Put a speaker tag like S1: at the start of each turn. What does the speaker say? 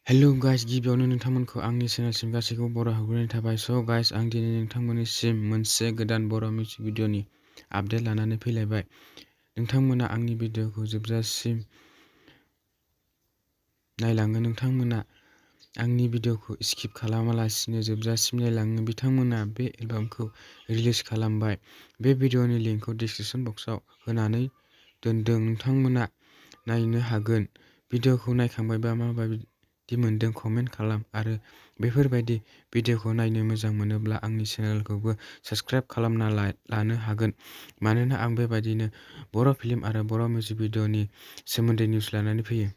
S1: Hello guys, गिबियावनो नोंथांमोनखौ आंनि चेनेलसिम गासैखौबो बर' हाबग्रोनाय थाबाय। गाइस, आं दिनै नोंथांमोननिसिम मोनसे गोदान बर' मिउजिक भिडिअ'नि आपडेट लानानै फैलायबाय। नोंथांमोना आंनि भिडिअ'खौ जोबजासिम नायलाङो। नोंथांमोना आंनि भिडिअ'खौ स्किप खालामालासिनो जोबजासिम नायलाङो। बिथांमोना बे एलबामखौ रिलिज खालामबाय। बे भिडिअ'नि लिंकखौ डिसक्रिपशन बक्सआव होनानै दोनदों। नोंथांमोना नायनो हागोन। भिडिअ'खौ नायखांबायबा माबायदि मोनदों कमेन्ट खालाम आरो बेफोरबायदि भिडिअ'खौ नायनो मोजां मोनोब्ला आंनि चेनेलखौबो साबस्क्राइब खालामना लानो हागोन, मानोना आं बेबायदिनो बर' फिल्म आरो बर' मिउजिक भिडिअ'नि सोमोन्दै निउस लानानै फैयो।